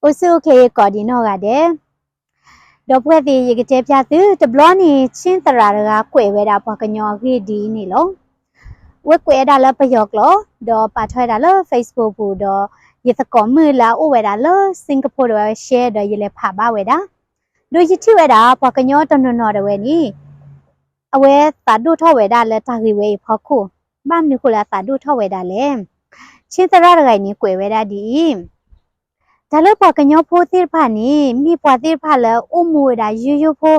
အိၣ်ဆူၣ်အိၣ်ချ့ကိးဒံးနီၢ်ဂၤဒဲး, ဒီပုၢ်ဝဲၢ်သ့ၣ် ယကတဲဖျါသု တဘျီန့ၣ် ချင်းသရၣ်တဂၤကွဲးဝဲဒၣ်ပှၤကညီအဂ့ၢ်ဒ်အံၤန့ၣ်လီၤ. ဝဲကွဲးဝဲဒၣ်လၢပယီၤကျိာ် ဒီးပာ်ထီၣ်ဝဲဒၣ်လၢ Facebook ပူၤဒီး ယသကိးမုၣ်လၢအအိၣ်ဝဲဒၣ်လၢ Singapore တဝဲ share ဒီးယလဲၤဖးဘၣ်ဝဲဒၣ်, ဒီးယထံၣ်ဝဲဒၣ်ပှၤကညီတနီၤနီၤတဝဲန့ၣ် အဝဲသးဒိၣ်ထီၣ်ဝဲဒၣ်လၢတၢ်ဂ့ၢ်ဝဲအံၤဖီခိၣ်, ဘၣ်မနုၤဃိလၢအသးဒိၣ်ထီၣ်ဝဲဒၣ်လဲၣ်. ချင်းသရၣ်တဂၤအံၤန့ၣ် ကွဲးဝဲဒၣ်ဒ်အံၤ, တၢ်လၢပှၤကညီဖိသ့ၣ်တဖၣ်န့ၣ် မ့ၢ်ပှၤသ့ၣ်တဖၣ်လၢအိၣ်မူဝဲဒၣ်ယိယိဖိ,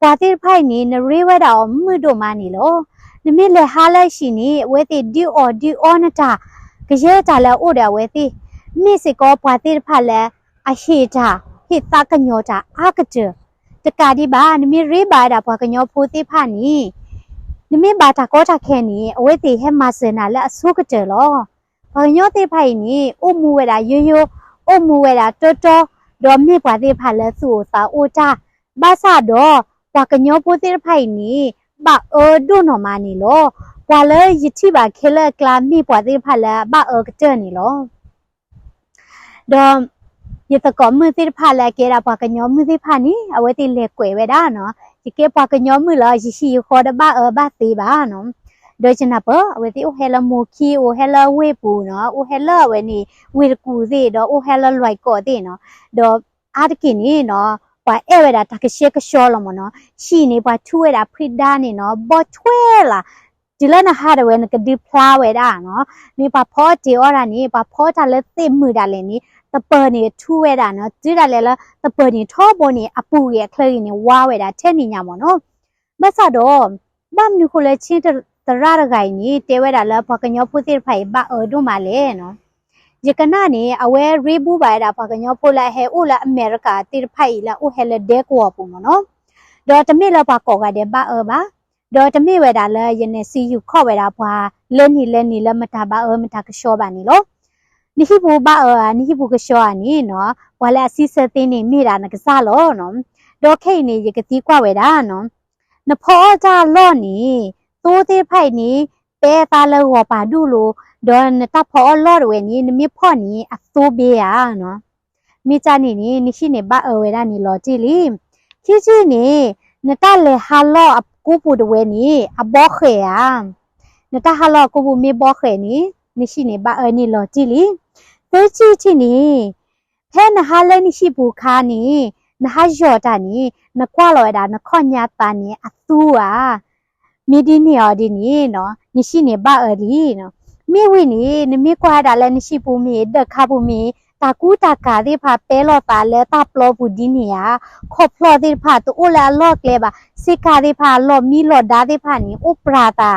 ပှၤသ့ၣ်တဖၣ်အံၤန့ၣ် နရ့ဝဲဒၣ်အီၤမုာ်ဒိၣ်မးန့ၣ်လီၤ. နမ့ၢ်လဲၤဟးလၢအဟံၣ်န့ၣ် အဝဲသ့ၣ်ဒုးအီၣ်ဒုးအီနတၢ်, ကယဲၢ်တၢ်လၢအအိၣ်ဒီးအဝဲသ့ၣ်, မ့ၢ်စ့ၢ်ကီးပှၤသ့ၣ်တဖၣ်လၢအဟ့ၣ်တၢ် ဟ့ၣ်သးကညီၤတၢ်အါကတၢၢ်, တကးဒံးဘၣ် နမ့ၢ်ရ့ဘၣ်ဝဲဒၣ်ပှၤကညီဖိသ့ၣ်တဖၣ်န့ၣ် နမ့ၢ်ဘၣ်တၢ်ကီတၢ်ခဲန့ၣ် အဝဲသ့ၣ်ဟဲမၤစၢၤနၤလၢအဆိကတၢၢ်လီၤ. ပှၤကညီသ့ၣ်တဖၣ်အံၤန့ၣ် အိၣ်မူဝဲဒၣ်ယိယိ, အိၣ်မူဝဲဒၣ်တီတီ, ဒီးမ့ၢ်ပှၤသ့ၣ်တဖၣ်လၢသူၣ်အိၣ်သးအိၣ်တၢ်, ဘၣ်ဆၣ်ဒီး ပှၤကညီဖိသ့ၣ်တဖၣ်အံၤန့ၣ် ဘၣ်အၢဒိၣ်နီၢ်မးန့ၣ်လီၤ. ပှၤလၢယထံၣ်ဘၣ်ခဲလၢာ်အကျါ မ့ၢ်ပှၤသ့ၣ်တဖၣ်လၢအဘၣ်အၢကတၢၢ်န့ၣ်လီၤ. ဒီးယသကိးမုၣ်သ့ၣ်တဖၣ်လၢအကဲဒၣ်ပှၤကညီမုၣ်သ့ၣ်တဖၣ်န့ၣ် အဝဲသ့ၣ်လဲၤကွဲးဝဲဒၣ်နီၤ, ယကဲပှၤကညီမုၣ်လီၤ ယဟံၣ်ယဃီတဘၣ်အၢဘၣ်သီဘၣ်နီၤ. ဒီးယနၢ်ပၢၢ် အဝဲသ့ၣ်အိၣ်ဟဲလၢမိၢ်ခံ အိၣ်ဟဲလၢဝ့ၢ်ပူၤနီၤ, အိၣ်ဟဲလၢအဝဲန့ၣ် ဝ့ၢ်တကူၣ်သ့ၣ် ဒီးအိၣ်ဟဲလၢလွဲၢ်ကီၢ်သ့ၣ်နီၤ. ဒီးအါတက့ၢ်န့ၣ်နီၤ ပှၤအဲၣ်ဝဲဒၣ်တၢ်ကဆှဲကဆှီလီၤမ့ၢ်နီၤ, ဟံၣ်န့ၣ် ပှၤထူဝဲဒၣ်ဖှံဒါန့ၣ်နီၤ ဘီထွဲလၢ် တုၤလၢနဟါတဝဲ နကဒုးဖျါဝဲဒၣ်နီၤ. မ့ၢ်ပှၤဖီအီၣ်တ့ၤအီၣ်တၢ်န့ၣ် ပှၤဖီတၢ်လၢသ့ၣ်မုာ်ဒၣ်လဲာ်န့ၣ် သပၢၤန့ၣ်ထူဝဲဒၣ်နီၤ. တုၤဒၣ်လဲာ်လၢသပၢၤန့ၣ်ထီဘိန့ၣ် အပူၤဂ့ၤအချၢဂ့ၤန့ၣ် ဝါဝဲဒၣ်ထဲန့ၣ်ညါမ့ၢ်နီၤ. ဘၣ်ဆၣ်ဒီး ဘၣ်မနုၤဃိလၢ ချင်းသရၣ်တဂၤအံၤန့ၣ် တဲဝဲဒၣ်လၢပှၤကညီဖိသ့ၣ်တဖၣ်အံၤ ဘၣ်အၢဒိၣ်မးလဲၣ်နီၤ. ယကနၣ်န့ၣ် အဝဲရ့ဘူးဘၣ်ဝဲဒၣ်ပှၤကညီဖိလၢအဟဲအိၣ်လၢအမဲရကၤသ့ၣ်တဖၣ်အံၤ လၢအအိၣ်ဟဲလၢဒဲကဝီၤပူၤမ့ၢ်နီၤ. ဒီးတမ့ၢ်လၢပှၤကိးဂၤဒဲးဘၣ်အၢဘၣ်, ဒီးတမ့ၢ်ဝဲဒၣ်လၢယနဲၣ်စံယူၣ်ခီၣ်ဝဲဒၣ်ပှၤလၢန့ၣ်လၢန့ၣ်လၢမတၤဘၣ်အၢမတၤကဆှီဘၣ်န့ၣ်လီၤ. နဟံၣ်ပူၤဘၣ်အၢဧါ နဟံၣ်ပူၤကဆှီဧါန့ၣ်နီၤ ပှၤလၢအစံးဆၢသ့န့ၣ်မ့ၢ်ဒၣ်နကစၢ်လီၤနီၤ. ဒီးခဲအံၤန့ၣ် ယကသံကွၢ်ဝဲဒၣ်နီၤ, နဖီအီၣ်တၢ်အလီၢ်န့ၣ် သိသ့ၣ်တဖၣ်အံၤန့ၣ် ပဲအသးလၢဂီၤပာ်ဒူၣ်လိၤ, ဒီးနတၢ်ဖီအီၣ်လီၢ်တဝဲန့ၣ် နမ့ၢ်ဖီၣ်န့ၣ် အသိဘ့ဧါနီၤ. မ့ၢ်တၢ်န့ၣ်န့ၣ် နဟံၣ်န့ၣ်ဘၣ်အၢဝဲဒၣ်န့ၣ်လီၤတံၢ်လံ. ခံထံၣ်န့ၣ် နတၢ်လဲၤဟးလီၢ်အကိပူၤတဝဲန့ၣ် အဘီဃဲးဧါ. နတၢ်ဟးလီၢ်အကိပူၤမ့ၢ်ဘီဃဲးန့ၣ် နဟံၣ်န့ၣ်ဘၣ်အၢန့ၣ်လီၤတံၢ်လံ. သၢထံၣ်တထံၣ်န့ၣ် ဖဲနဟးလၢနဟံၣ်ပူၤခါန့ၣ် နဟးယီၤတၢ်န့ၣ် နကွၢ်လီၤဝဲဒၣ်နခီၣ်ညါသးန့ၣ်အသူဧါ. မ့ၢ်ဒ်န့ၣ်အီၤဒ်န့ၣ်နီၤ နဟံၣ်န့ၣ်ဘၣ်အၢလံနီၤ. မ့ၢ်ဝံၤန့ၣ် နမ့ၢ်ကွၢ်ဝဲဒၣ်လၢနဟံၣ်ပူၤမ့ၢ် ဒၢးခါပူၤမ့ၢ် တၢ်ကူတၢ်ကၤသ့ၣ်တဖၣ်ပဲလီၤသးလၢတၢ်ပျီပူၤဒ်န့ၣ်ဧါ. ခီၣ်ဖျီၣ်သ့ၣ်တဖၣ်တအိၣ်လၢအလီၢ်ကျဲဘၣ်. ဆ့ကၤသ့ၣ်တဖၣ် လီၢ်မံလီၢ်ဒါသ့ၣ်တဖၣ်န့ၣ် အိၣ်ပြးသးဧါ.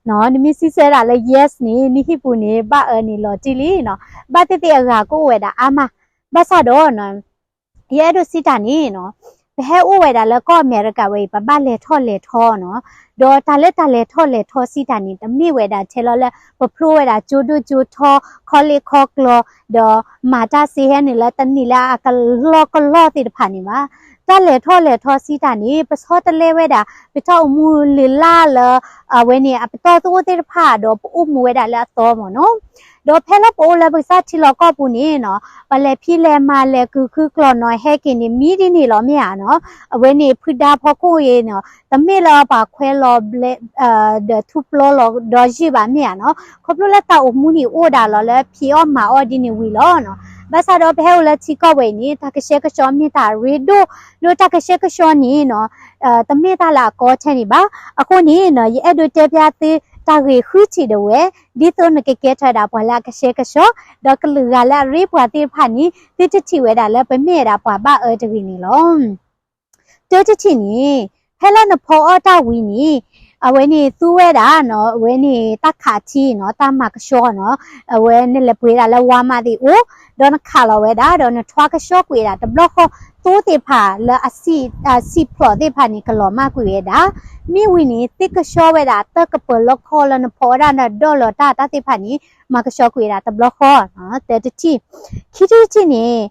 နမ့ၢ်စံးဆၢဒၣ်လၢ yes န့ၣ် နဟံၣ်ပူၤန့ၣ် ဘၣ်အၢန့ၣ်လီၤတံၢ်လံနီၤ. ဘၣ်သ့ၣ်သ့ၣ်အဂၤကအိၣ်ဝဲဒၣ်အါမး. ဘၣ်ဆၣ်ဒီး ယအဲၣ်ဒိးစံးတၢ်န့ၣ်နီၤ ပဟဲအိၣ်ဝဲဒၣ်လၢကီၢ်အမဲရကၤဝဲအံၤ ပဘၣ်လဲၤထီၣ်လဲၤထီနီၤ. ဒီးတၢ်လၢတၢ်လဲၤထီၣ်လဲၤထီစံးတၢ်န့ၣ် တမ့ၢ်ဝဲဒၣ်ထဲလီၤလၢ ပဖျိဝဲဒၣ်ကၠိဒိၣ်ကၠိထီ ခီလ့ၣ်ခီကျီ ဒီးမၤတၢ်စ့ဟဲနုာ်လၢတနံၤလၢအကလီၢ်ကလီၢ်သ့ၣ်တဖၣ်န့ၣ်ဘၣ်. တၢ်လဲၤထီၣ်လဲၤထီစံးတၢ်န့ၣ် ပဆီတလဲဝဲဒၣ် ပတၢ်အိၣ်မူလၢ်လၢ်လၢ အဝဲန့ၣ် အပတီၢ်သအိၣ်သ့ၣ်တဖၣ် ဒီးပအိၣ်မူဝဲဒၣ်လၢအသီမ့ၢ်နီၤ. ဒီးဖဲလၢပအိၣ်လၢပကစၢ်ထံလီၢ်ကီၢ်ပူၤန့ၣ်နီၤ ပလဲၤဖံးလဲၤမၤလဲၤကုာ်ခုကျီၢ်နီၤ ဟဲက့ၤန့ၣ် မံဒ်န့ၣ်လီၤမ့ၢ်ဧါနီၤ. အဝဲန့ၣ် ဖုဒါဖီခိၣ်အံၤနီၤ တမ့ၢ်လၢပှၤခွဲးလီၤဘျဲး ဒီးထူပျီလီၤဒီးယုၢ်ဘၣ်မ့ၢ်ဧါနီၤ. ခီဖျိလၢတၢ်အိၣ်မူန့ၣ်အိၣ်ဒၣ်လီၤလၢဖံးအီၣ်မၤအီၣ်ဒ်န့ၣ်ဝံၤလီၤနီၤ. ဘၣ်ဆၣ်ဒီးပဟဲအိၣ်လၢထံကီၢ်ဝဲအံၤန့ၣ် တၢ်ကဆှဲကဆှီမ့ၢ်တၢ်ရ့ဒိၣ် ဒီးတၢ်ကဆှဲကဆှီန့ၣ်နီၤ တမ့ၢ်တၢ်လၢအကီထဲန့ၣ်ဘၣ်. အဃိန့ၣ်နီၤ ယအဲၣ်ဒိးတဲဖျါသု တၢ်ဂ့ၢ်ဃုထံၣ်ဒၣ်ဝဲ ဒ်သိးနကကဲထီၣ်ဝဲဒၣ်ပှၤလၢအကဆှဲကဆှီ ဒီးကလုာ်ဂၤလၢအရ့ပှၤသ့ၣ်တဖၣ်န့ၣ် သုတထံၣ်ဝဲဒၣ်လၢပမ့ၢ်ဝဲဒၣ်ပှၤဘၣ်အၢတဂ့ၤန့ၣ်လီၤ. တၢတထံၣ်န့ၣ် ဖဲလၢနဖီအီၣ်တၢ်ဝံၤန့ၣ် အဝဲန့ၣ်သူဝဲဒၣ်နီၤ အဝဲန့ၣ်တၢ်ခးထံနီၤ တၢ်မၤကဆှီနီၤ အဝဲနလဲၤပှ့ၤဒၣ်လၢဝါမးသ့ၣ်အိၣ် ဒီးနခးလီၤဝဲဒၣ် ဒီးနထွါကဆှီကွံာ်ဝဲဒၣ်တဘျီဃီ သိသ့ၣ်တဖၣ်လၢအဆံး အဆံးဖျိးသ့ၣ်တဖၣ်န့ၣ် ကလီၤမၢ်ကွံာ်ဝဲဒၣ်. မ့ၢ်ဝံၤန့ၣ် သ့ၣ်ကဆှီဝဲဒၣ်တၢ်ကပၢၤလီခီလၢနဖီအီၣ်ဒၣ်နဒီၣ်လီၤတၢ် တၢ်သ့ၣ်တဖၣ်န့ၣ် မၤကဆှီကွံာ်ဝဲဒၣ်တဘျီဃီ တၢတထံၣ်. ခံထံၣ်တထံၣ်န့ၣ်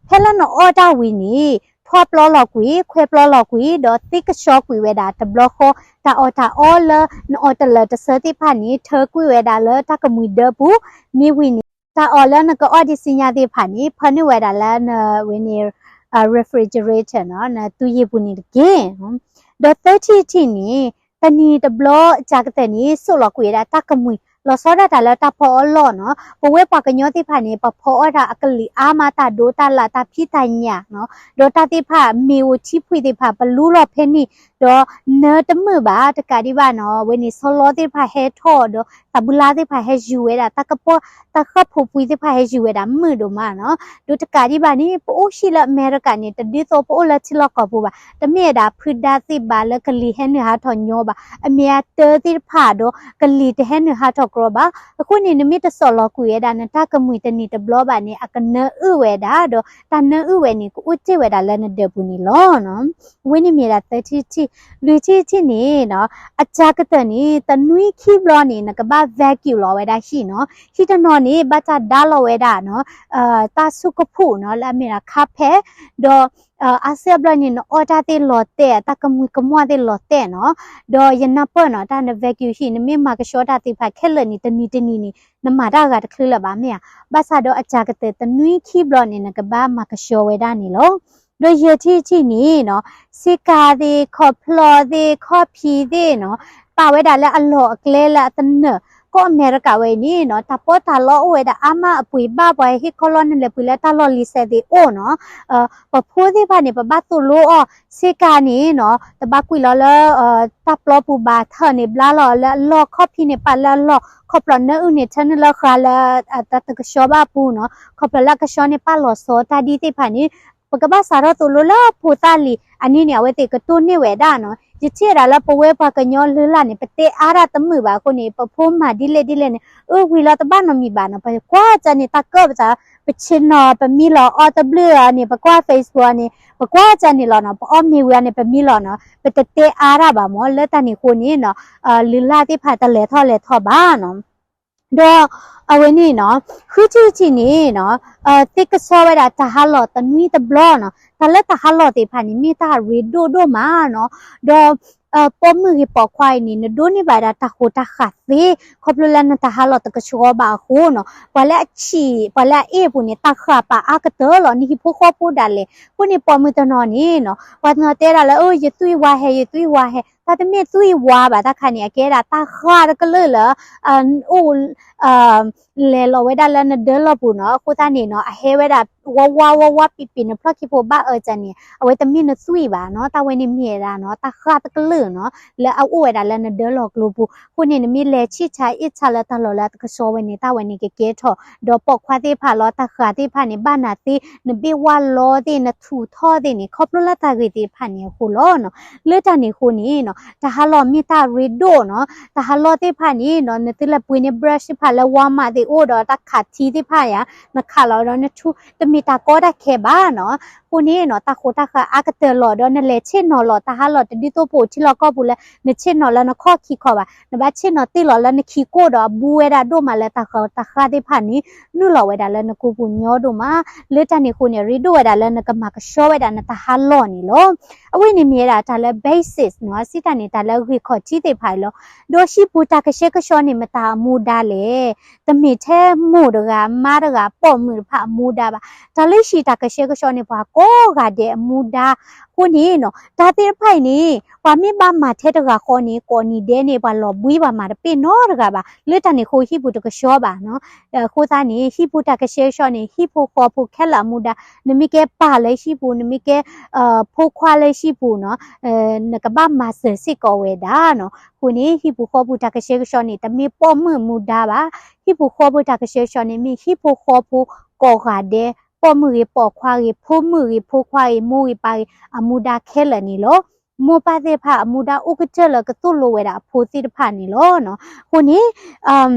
ဖဲလၢနအီၣ်တၢ်ဝံၤန့ၣ် ထွါပျီလီၤကွံာ် ခွဲးပျီလီၤကွံာ် ဒီးသ့ၣ်ကဆှီကွံာ်ဝဲဒၣ်တဘျီဃီ တၢ်အီၣ်တၢ်အီလၢနအီၣ်တလၢာ်တဆၢသ့ၣ်တဖၣ်န့ၣ် ထၢကွံာ်ဝဲဒၣ်လၢတၢ်ကမှံၤဒၢပူၤ မ့ၢ်ဝံၤန့ၣ် တၢ်အီၣ်လၢနကအီၣ်ဒံးဆူညါသ့ၣ်တဖၣ်န့ၣ် ဖၢနုာ်ဝဲဒၣ်လၢနဝဲန့ၣ် refrigerator နီၤ, နသူယ့ၢ်ပူၤန့ၣ်တက့ၢ်. ဒီးသၢထံၣ်တထံၣ်န့ၣ် တနံၤတဘျီအစှၤကတၢၢ်န့ၣ် စိာ်လီၤကွံာ်ဝဲဒၣ်တၢ်ကမှံၤ လီၤဆီဒၣ်တၢ်လၢတၢ်ဖီအီၣ်လီၢ်နီၤ. ပဝဲပှၤကညီသ့ၣ်တဖၣ်န့ၣ် ပဖီအီၣ်တၢ်အကလုာ်အါမး တၢ်ဒိတၢ်လး တၢ်ဖံးတၢ်ညၣ်နီၤ, ဒီးတၢ်သ့ၣ်တဖၣ် မ့ၢ်အိၣ်ထံဖှံသ့ၣ်တဖၣ် ပလူလီၤဖဲန့ၣ် ဒီးနၢတမုာ်ဘၣ် တကးဒံးဘၣ်နီၤ, အဝဲန့ၣ် ဆီလီသ့ၣ်တဖၣ်ဟဲထီၣ်ဒီး တၢ်ဘုလါသ့ၣ်တဖၣ်ဟဲယူၤဝဲဒၣ် တၢ်ကပီၤ တၢ်ဃၢ်ဖိပှံသ့ၣ်တဖၣ်ဟဲယူၤဝဲဒၣ်မုာ်ဒိၣ်မးနီၤ. ဒီးတကးဒံးဘၣ်န့ၣ် ပအိၣ်ဟံၣ်လၢအမဲရကၤန့ၣ် တဒ်သိးပအိၣ်လၢထံလီၢ်ကီၢ်ပူၤဘၣ်, တမ့ၢ်ဝဲဒၣ်ဖုဒါသ့ၣ်ဘၣ်လၢကလံၤဟဲနုာ်ဟးထီၣ်ညီဘၣ်, အမ့ၢ်အတၢသ့ၣ်တဖၣ်ဒီး ကလံၤတဟဲနုာ်ဟးထီၣ်ကြီဘၣ်. အဃိန့ၣ် နမ့ၢ်တစိာ်လီၤကွံာ်ဝဲဒၣ် နတၢ်ကမှံၤတနံၤတဘျီဘၣ်န့ၣ် အကနၢအုၣ်ဝဲဒၣ် ဒီးတၢ်နၢအုၣ်ဝဲန့ၣ် ကအိၣ်တ့ၢ်ဝဲဒၣ်လၢနဒၢးပူၤန့ၣ်လီၤ. အဝဲန့ၣ်မ့ၢ်ဒၣ်သၢထံၣ်တထံၣ်, လွံၢ်ထံၣ်တထံၣ်န့ၣ်နီၤ, အစှၤကတၢၢ်န့ၣ် တနွံခံဘျီန့ၣ် နကဘၣ် vacuum လီၤဝဲဒၣ်ဟံၣ်နီၤ. ဟံၣ်တနီၤန့ၣ် ဘၣ်တၢ်ဒါလီၤဝဲဒၣ်နီၤ, တၢ်ဆူၣ်ကဖူးနီၤ လၢအမ့ၢ်ဒၣ် carpet ဒီး အါစုအါဘျီန့ၣ် နအီၣ်တၢ်သ့ၣ်လီၤတဲာ် တၢ်ကမှံၤကမီၣ်သ့ၣ်လီၤတဲာ်နီၤ. ဒီးယနၢ်ပၢၢ်နီၤ တၢ်န vacuum ဟံၣ် နမ့ၢ်မၤကဆှီတၢ်သ့ၣ်တဖၣ်ခဲလၢာ်န့ၣ် တနံၤတနံၤန့ၣ် နမၤတၢ်ဂၤတချုးလၢၤဘၣ်မ့ၢ်ဧါ. ဘၣ်ဆၣ်ဒီးအစှၤကတၢၢ်တနွံခံဘျီန့ၣ် နကဘၣ်မၤကဆှီဝဲဒၣ်န့ၣ်လီၤ. ဒီးယဲၢ်ထံၣ်တထံၣ်န့ၣ်နီၤ, ဆ့ကၤသ့ၣ် ခီၣ်ဖျီသ့ၣ် ခီၣ်ဖံးသ့ၣ်နီၤ, ပာ်ဝဲဒၣ်လၢအလီၢ်အကျဲလၢအသနၢၣ်, ကီၢ်အမဲရကၤဝဲအံၤန့ၣ်နီၤ တၢ်ပီးတၢ်လီအိၣ်ဝဲဒၣ်အါမး အပှ့ၤဘၣ် ပှၤဟ့ၣ်ခီလီၤနလဲၤပှ့ၤလၢတၢ်လီၢ်လံၤစဲးသ့ၣ်အိၣ်နီၤ. ပဖိသ့ၣ်တဖၣ်န့ၣ် ပဘၣ်သိၣ်လိအီၤ, ဆ့ကၤန့ၣ်နီၤ တဘၣ်ကွံာ်လီၤလၢ တၢ်ပျီပူၤဘၣ် ထၢၣ်န့ၣ်ဘျါလီၤလၢအလီၢ်, ခီၣ်ဖံးန့ၣ်ပာ်လၢအလီၢ်, ခီၣ်ဖျီးနၢအုၣ်န့ၣ် ထၢနုာ်လၢဃာ်လၢ တၢ်တကဆှီဘၣ်အပူၤနီၤ, ခီၣ်ဖျီးလၢအကဆှီန့ၣ် ပာ်လီၤဆီတၢ်ဒ်သ့ၣ်တဖၣ်န့ၣ် ပကဘၣ်စးထီၣ်သိၣ်လိလၢဖိသၣ်လံၤ, အန့ၣ်န့ၣ် အဝဲသ့ၣ်ကတိၢ်န့ၢ်ဝဲဒၣ်နီၤ. ယထံၣ်ဝဲဒၣ်လၢပဝဲပှၤကညီလၢ်လၢ်န့ၣ် ပတဲအါတၢ်တမုာ်ဘၣ်အဃိန့ၣ် ပဖိမၤဒ်လဲၣ်ဒ်လဲၣ်န့ၣ် အၢဝံၤလီၤတဘၣ်နီတမံၤဘၣ်နီၤ. ပကွၢ်ကၢန့ၣ် တၢ်ကၢၣ်ပသး ပဆ့ၣ်နီၤ ပမံလီၤအီၣ်တဘျုးအီၤန့ၣ် ပကွၢ် Facebook အီၤန့ၣ် ပကွၢ်ကၢန့ၣ်လီၤနီၤ, ပအီၣ်မ့ၤဝံၤအီၤန့ၣ် ပမံလီၤနီၤ, ပတတဲအါတၢ်ဘၣ်မၢ်. လၢတၢ်န့ၣ်အဃိန့ၣ်နီၤ လၢ်လၢ်သ့ၣ်တဖၣ်တလဲၤထီၣ်လဲၤထီဘၣ်နီၤ. ဒီးအဝဲန့ၣ်နီၤ ဃုထံၣ်တထံၣ်န့ၣ်နီၤ သ့ၣ်ကဆှီဝဲဒၣ်တၢ်ဟးလီၢ်တနွံတဘျီနီၤ. တၢ်လၢတၢ်ဟးလီၢ်သ့ၣ်တဖၣ်န့ၣ် မ့ၢ်တၢ်ရ့ဒိၣ်ဒိၣ်မးနီၤ. ဒီး ပိာ်မုၣ်ဂ့ၤပိာ်ခွါအံၤန့ၣ် နဒိးန့ၢ်ဘၣ်ဝဲဒၣ်တၢ်ဃိးတၢ်ဃၢ်သ့ ခီဖျိလၢနတၢ်ဟးလီၢ်တကဆှီဘၣ်အဃိနီၤ. ပှၤလၢအဆံး ပှၤလၢအအ့ၣ်အပူၤန့ၣ် တၢ်ဃၢ်ပာ်အါကတၢၢ်လီၤ. နဟံၣ်ဖိဃီဖိဒၣ်လဲာ် အဃိန့ၣ် ပိာ်မုၣ်တနီၤန့ၣ်နီၤ ပှၤတနီၤတဲဒၣ်လၢ အိ ယသွံၣ်ဝါဟဲ ယသွံၣ်ဝါဟဲ, တၢ်တမ့ၢ်သွံၣ်ဝါဘၣ် တၢ်ခါန့ၣ် အကဲဒၣ်တၢ်ဃၢ်တကလုာ်လၢ အိၣ် လဲၤလီၤဝဲဒၣ်လၢနဒၢလီၢ်ပူၤနီၤ. အဃိသတးန့ၣ်နီၤ အဟဲဝဲဒၣ် ဝါဝါဝါဝါပံာ်ပံာ် နဖျီၣ်ခံဖိဘၣ်အၢကန့ၣ် အဝဲတမ့ၢ်နသွံၣ်ဘၣ်နီၤ. တၢ်ဝဲန့ၣ်မ့ၢ်ဝဲဒၣ်နီၤ တၢ်ဃၢ်တကလုာ်နီၤ လၢအအိၣ်ဝဲဒၣ်လၢနဒၢလီၢ်ကျိပူၤ. အဃိန့ၣ် နမ့ၢ်လဲၤဆံၣ်ဆါအ့ၣ်ဆါလၢတၢ်လီၢ်လၢအတကဆှီဝဲန့ၣ် တၢ်ဝဲန့ၣ်ကကဲထီၣ် ဒီးပိာ်ခွါသ့ၣ်တဖၣ်လီၤ တၢ်ဃၢ်သ့ၣ်တဖၣ်န့ၣ် ဘၣ်နၤသ့ နဘ့ၣ်ဝါလီသ့ၣ် နထူးထီၣ်သ့ၣ်န့ၣ် ခီဖျိလၢတၢ်ဂ့ၢ်သ့ၣ်တဖၣ်န့ၣ်အဃိလီၤနီၤ. လၢတၢ်န့ၣ်အဃိန့ၣ်နီၤ တၢ်ဟးလီၢ်မ့ၢ်တၢ်ရ့ဒိၣ်နီၤ. တၢ်ဟးလီၢ်သ့ၣ်တဖၣ်န့ၣ်နီၤ နသုလဲၤပှ့ၤန့ၢ် brush သ့ၣ်တဖၣ်လၢ Walmart သ့ၣ်အိၣ်ဒီးတၢ်ခးထံသ့ၣ်တဖၣ်ယါ နခးလီၤဒီးနထူ တမ့ၢ်တၢ်ကီတၢ်ခဲဘၣ်နီၤ. အဃိန့ၣ်နီၤ တၢ်ဃိးတၢ်ဃၢ်အါကတၢၢ်လီၤဒီး နလဲၤဆ့ၣ်နီၤလီၤ တၢ်ဟးလီၢ်တဒ်သိးပအိၣ်ထံလီၢ်ကီၢ်ပူၤလၢ နဆ့ၣ်နီၤလၢနခီၣ်ခံခီဘၣ်. နဘၣ်ဆ့ၣ်နီၤတ့ၢ်လီၤလၢနခံကိၣ်ဒီး အဘူးဝဲဒၣ်ဒိၣ်မးလၢတၢ်ဃၢ်တၢ်ဃၢ်သ့ၣ်တဖၣ်န့ၣ် နုာ်လီၤဝဲဒၣ်လၢနကိပူၤညီဒိၣ်မး. လၢတၢ်န့ၣ်အဃိန့ၣ် ရ့ဒိၣ်ဝဲဒၣ်လၢနကမၤကဆှီဝဲဒၣ်နတၢ်ဟးလီၢ်န့ၣ်လီၤ. အဝဲန့ၣ်မ့ၢ်ဝဲဒၣ်တၢ်လၢ basics နီၤ စံးတၢ်န့ၣ် တၢ်လၢဂ့ၢ်ခီၣ်ထံးသ့ၣ်တဖၣ်အံၤလီၤ. ဒီးဟံၣ်ပူၤတၢ်ကဆှဲကဆှီန့ၣ် မတၤအမူဒါလဲၣ်. တမ့ၢ်ထဲမိၢ်တဂၤ မါတဂၤ ပိာ်မုၣ်တဖၣ်အမူဒါဘၣ်. တၢ်လၢဟံၣ်တၢ်ကဆှဲကဆှီန့ၣ် ပှၤကိးဂၤဒဲးအမူဒါ. အဃိန့ၣ်နီၤ တၢ်သ့ၣ်တဖၣ်အံၤန့ၣ် ပှၤမ့ၢ်ဘၣ်မၤထဲတဂၤဃီန့ၣ် ကိးနံၤဒဲးန့ၣ် ပှၤလီၤဘှံးပှၤမၤတပ့ၢ်နီတဂၤဘၣ်. လၢတၢ်န့ၣ်အဃိ ဟံၣ်ပူၤတကဆှီဘၣ်နီၤ. အဃိသတးန့ၣ် ဟံၣ်ပူၤတၢ်ကဆှဲကဆှီန့ၣ် ဟံၣ်ဖိဃီဖိခဲလၢာ်အမူဒါ, နမ့ၢ်ကဲပၢ်လၢဟံၣ်ပူၤ နမ့ၢ်ကဲ ဖိခွါလၢဟံၣ်ပူၤနီၤ နကဘၣ်မၤစၢၤစ့ၢ်ကီးဝဲဒၣ်နီၤ. အဃိန့ၣ် ဟံၣ်ပူၤဃီပူၤတၢ်ကဆှဲကဆှီန့ၣ် တမ့ၢ်ပိာ်မုၣ်အမူဒါဘၣ်. ဟံၣ်ပူၤဃီပူၤတၢ်ကဆှဲကဆှီန့ၣ် မ့ၢ်ဟံၣ်ဖိဃီဖိကိးဂၤဒဲး, ပိာ်မုၣ်ဂ့ၤ ပိာ်ခွါဂ့ၤ ဖိမုၣ်ဂ့ၤ ဖိခွါဂ့ၤ မိၢ်ဂ့ၤပၢ်ဂ့ၤ အမူဒါခဲလၢာ်န့ၣ်လီၤ. မိၢ်ပၢ်သ့ၣ်တဖၣ်အမူဒါအိၣ်ကတၢၢ်လၢကသိၣ်လိဝဲဒၣ်အဖိသ့ၣ်တဖၣ်န့ၣ်လီၤ. အဃိန့ၣ်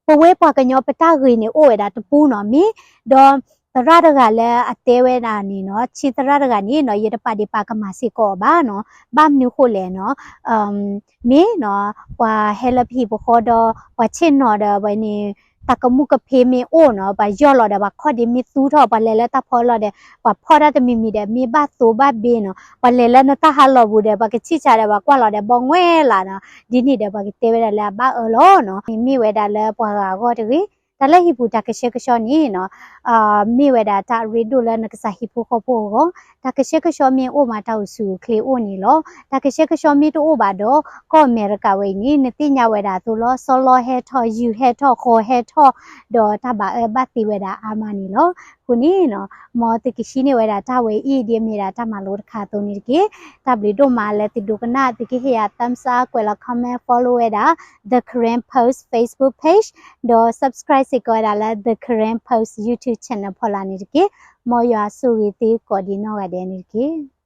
ပဝဲပှၤကညီပတၢ်ဂ့ၤန့ၣ်အိၣ်ဝဲဒၣ်တပူနီၤ. မ့ၢ်ဒီး သရၣ်တဂၤလၢအတဲဝဲဒၣ်န့ၣ်နီၤ, ဆံးသရၣ်တဂၤန့ၣ်နီၤ ယတပာ်ဒံးပာ်ကမၣ်စ့ၢ်ကီးအီၤဘၣ်နီၤ. ဘၣ်မနုၤဃိလဲၣ်နီၤ, မ့ၢ်နီၤ ပှၤဟဲလၢပဟံၣ်ပဃီဒီး ပှၤဆ့ၣ်နီၤဒီးဝဲန့ၣ် တၢ်ကမူၣ်ကဖ့မ့ၢ်အိၣ်နီၤ ပှၤယီၢ်လီၤဒီး ပှၤခီၣ်ဒ့မ့ၢ်သူထီၣ် ပှၤလဲၤလၢတၢ်ဖီလီၢ်ဒီး ပှၤဖီၣ်တၢ်တမံၤမံၤဒီး မ့ၢ်ဘၣ်သိဘၣ်ဘ့နီၤ. ပှၤလဲၤလၢနတၢ်ဟးလီၢ်ပူၤဒီး ပှၤကဆံၣ်ဆါဒီး ပှၤကွၢ်လီၤဒီး ဘီငွဲလးနီၤ. ဒ်န့ၣ်ဒီး ပှၤကတဲဝဲဒၣ်လၢအဘၣ်အၢလီၤနီၤ. မ့ၢ်ဝဲဒၣ်လၢပှၤဂၤအဂီၢ်တဂ့ၤ. တၢ်လၢဟံၣ်ပူၤတၢ်ကဆှဲကဆှီန့ၣ်နီၤ မ့ၢ်ဝဲဒၣ်တၢ်အရ့ဒိၣ်လၢနကစၢ်ဟံၣ်ဖိဃီဖိအဂီၢ်, တၢ်ကဆှဲကဆှီမ့ၢ်အိၣ်မးတၢ်အိၣ်ဆူၣ်အိၣ်ချ့အိၣ်န့ၣ်လီၤ. တၢ်ကဆှဲကဆှီမ့ၢ်တအိၣ်ဘၣ်ဒီး ကီၢ်အမဲရကၤဝဲအံၤန့ၣ် နသ့ၣ်ညါဝဲဒၣ်အသိးလီၤ စီၤလီဟဲထီၣ် ယူၤဟဲထီၣ် ဃီၤဟဲထီၣ် ဒီးတၢ်ဘၣ်အၢဘၣ်သီဝဲဒၣ်အါမးန့ၣ်လီၤ. အဃိန့ၣ်နီၤ မ်သုကဟံးန့ၢ်ဝဲဒၣ်တၢ်ဝဲအံၤ ဒ်အမ့ၢ်ဒၣ်တၢ်မၤလိတခါအသိးန့ၣ်တက့ၢ်. တၢ်ဘျုးဒိၣ်မးလၢသုဒိကနၣ် သုကဟ့ၣ်ယၤ thumbs up ကွဲးလီၤ comment follow ဝဲဒၣ် The Karen Post Facebook page ဒီး subscribe စ့ၢ်ကီးဝဲဒၣ်လၢ The Karen Post YouTube channel ဖီလာ်န့ၣ်တက့ၢ်. မ်ယွၤဆိၣ်ဂ့ၤသုကိးဒံးနီၢ်ဂၤဒဲးန့ၣ်တက့ၢ်.